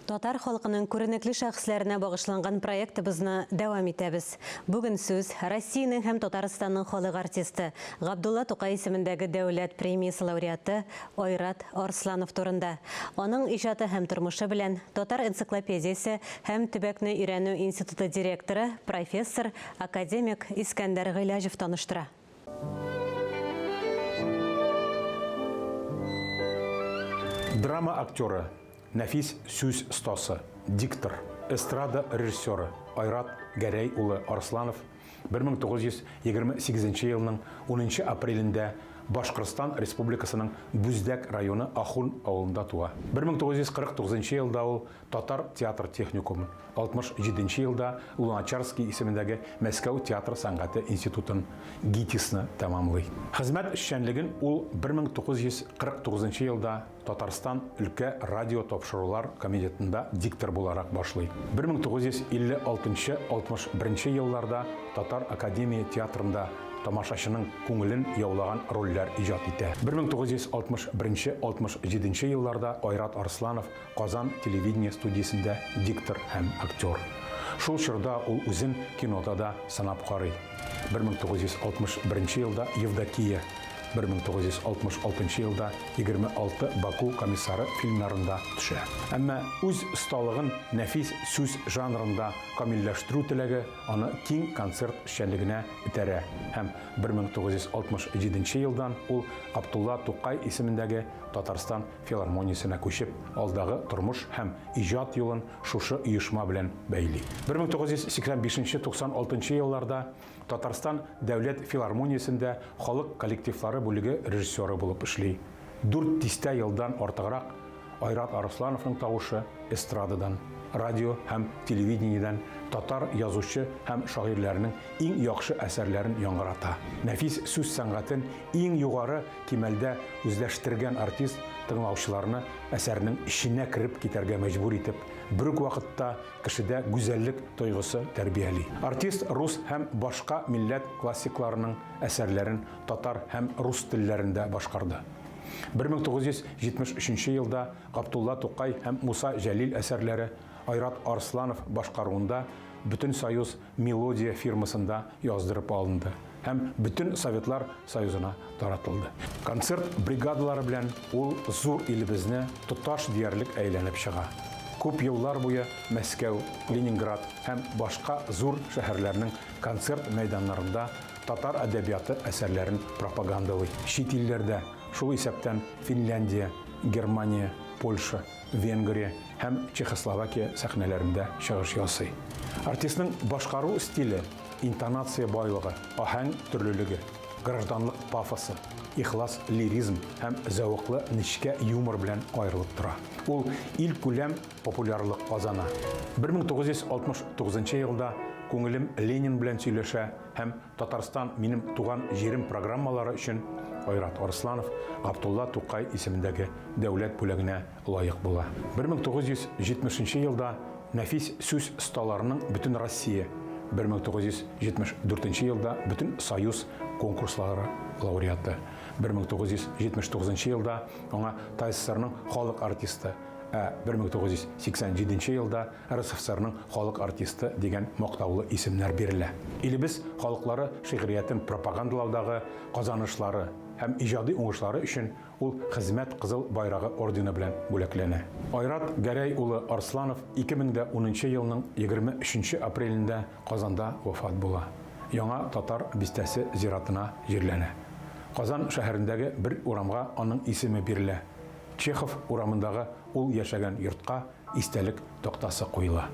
Татар халкының күренекле шәхесләренә багышланган проектыбызны дәвам итәбез. Бүген сүз Россиянең һәм Татарстанның халык артисты, Габдулла Тукай исемендәге дәүләт премиясе лауреаты Айрат Арсланов турында. Аның иҗаты һәм тормышы белән Татар энциклопедиясе һәм төбәкне өйрәнү институты директоры, профессор, академик Искәндәр Гыйләҗев таныштыра. Драма актеры, нәфис сүз остасы, диктор, эстрада режиссеры Айрат Гәрәй улы Арсланов 1928 елның 10 апрелендә Башкортстан Республикасының Бүздәк районы Ахун авылында туа. 1949 елда ул Татар театр техникумын, 67 нче елда Луначарский исемендәге Мәскәү театр сәнгате институтын, ГИТИСны тәмамлый. Хезмәт эшчәнлеген ул 1949 елда Татарстан өлкә радиотапшырулар комитетында диктор буларак башлый. 1956-61 елларда Татар академия театрында тамашачының күңелен яулаган рольләр иҗат итә. 1961-67 елларда Айрат Арсланов Казан телевидение студиясендә диктор һәм актер. Шул чорда ул үзен кинода да сынап карый. 1961 елда Евдокия, 1966 елда 26 Баку комиссары фильмнарында төшә. Әмма үз осталыгын нәфис сүз жанрында камилләштерү теләге аны киң концерт эшчәнлегенә этәрә һәм 1967 елдан ул Габдулла Тукай исемендәге Татарстан филармониясенә күчеп, алдагы тормыш һәм иҗат юлын шушы оешма белән бәйли. 1985-96 елларда Татарстан дәүләт филармониясендә халык коллективлары бүлеге режиссеры булып эшли. Дүрт дистә елдан артыграк Айрат Арыслановның тавышы эстрададан, радио һәм телевидениедән татар язучы һәм шагыйрьләренең иң яхшы әсәрләрен яңгырата. Нәфис сүз сәнгатен иң югары кимәлдә үзләштергән артист тыңлаучыларны әсәрнең эченә кереп китәргә мәҗбүр итеп, бер үк вакытта кешедә гүзәллек тойгысы тәрбияли. Артист рус һәм башка милләт классикларының әсәрләрен татар һәм рус телләрендә башкарды. 1973 елда Габдулла Тукай һәм Муса Җәлил әсәрләре Айрат Арсланов башкаруында Бөтенсоюз Мелодия фирмасында яздырып алынды һәм бөтен Советлар Союзына таратылды. Концерт бригадалары белән ул зур илебезне тоташ диярлек әйләнеп чыга. Күп еллар буе Мәскәү, Ленинград һәм башка зур шәһәрләрнең концерт мәйданнарында татар әдәбияты әсәрләрен пропагандалый. Чит илләрдә, шул исәптән Финляндия, Германия, Польша, Венгрия һәм Чехословакия сәхнәләрендә чыгыш ясый. Артистның башкару стиле, интонация байлыгы, аһәң төрлелеге, гражданлык пафосы, ихлас лиризм һәм зәвыклы нечкә юмор белән аерылып тора. Ул илкүләм популярлык казана. 1969 елда Күңелем Ленин белән сөйләшә һәм Татарстан, минем туган җирем программалары өчен Айрат Арсланов Габдулла Тукай исемендәге дәүләт бүләгенә лаек була. 1970 елда нәфис сүз осталарының Бөтенроссия, 1974 елда Бөтенсоюз конкурслары лауреаты, 1979 елда аңа ТАССРның халык артисты, ә 1987 елда РСФСРның халык артисты дигән мактаулы исемнәр бирелә. Илебез халыклары шигъриятен пропагандалаудагы казанышлары һәм иҗади уңышлары өчен ул Хезмәт Кызыл Байрагы ордены белән бүләкләнә. Айрат Гәрәй улы Арсланов 2010 елның 23 апрелендә Казанда вафат була. Яңа Татар бистәсе зиратына җирләнә. Казан шәһәрендәге бер урамга аның исеме бирелә. Чехов урамындагы ул яшәгән йортка истәлек тактасы куела.